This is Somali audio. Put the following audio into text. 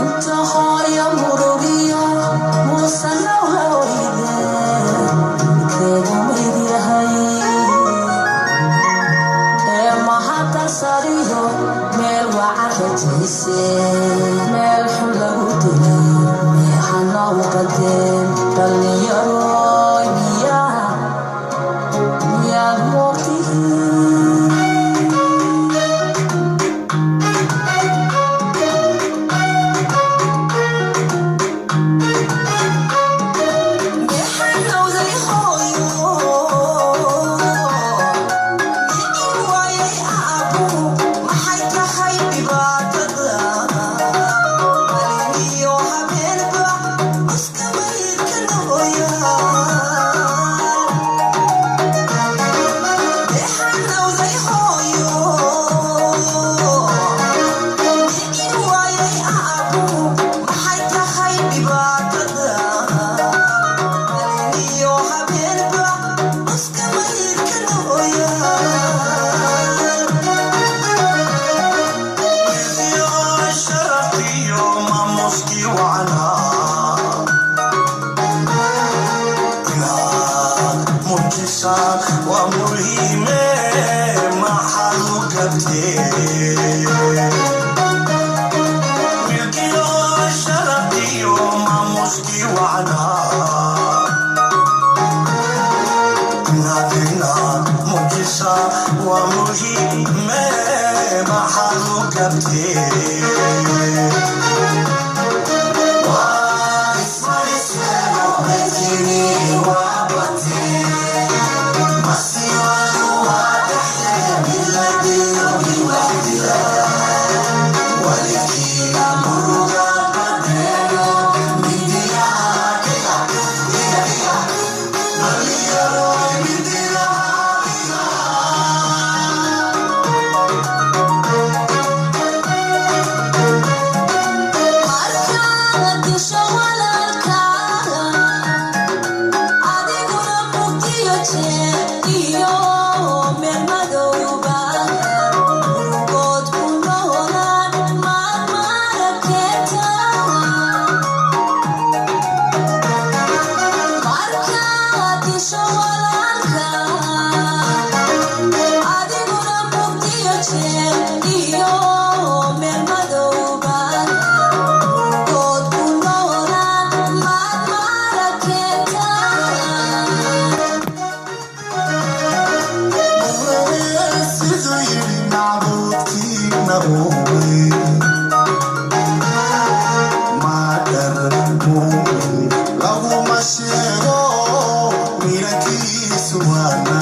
Inta hooyo murugiyo muusanawhawayde keegu mayd yahay ee mahadda sariyo meel wacan rajayse meel xun lagu dilay meexana u qadeen dhallinyaroy miyaa miyaad moogtihiin? Mexanowday hooyo miin waayay aabbu maxay tahay dhibaatada maliniyo habeenba uska maydka nooyaan. Mexanowday hooyo miin waayay aabbu maxay tahay dhibaatada maliniyo habeenba uska maydka nooyaan. Iyo sharaftiyo maamuskii wacnaa inaad muujisaan waa muhiime, maxaad u gabteen? Milkiyo sharaftiyo maamuskii wacnaa inaad muujisaan waa muhiime, maxaad u gabteen? Markaad disho walaalkaaga adiguna mugdiyo jeer iyo meel madowba murugood ku noolaan maad marakeeta. Markaad disho walaalka adiguna mugdiyo jeer iyo meel madowba murugood ku noolaan maad marakeeta. Siduu yidhi macbuudkiina uumay, maadhar muumin laguma sheego mirankiisu waana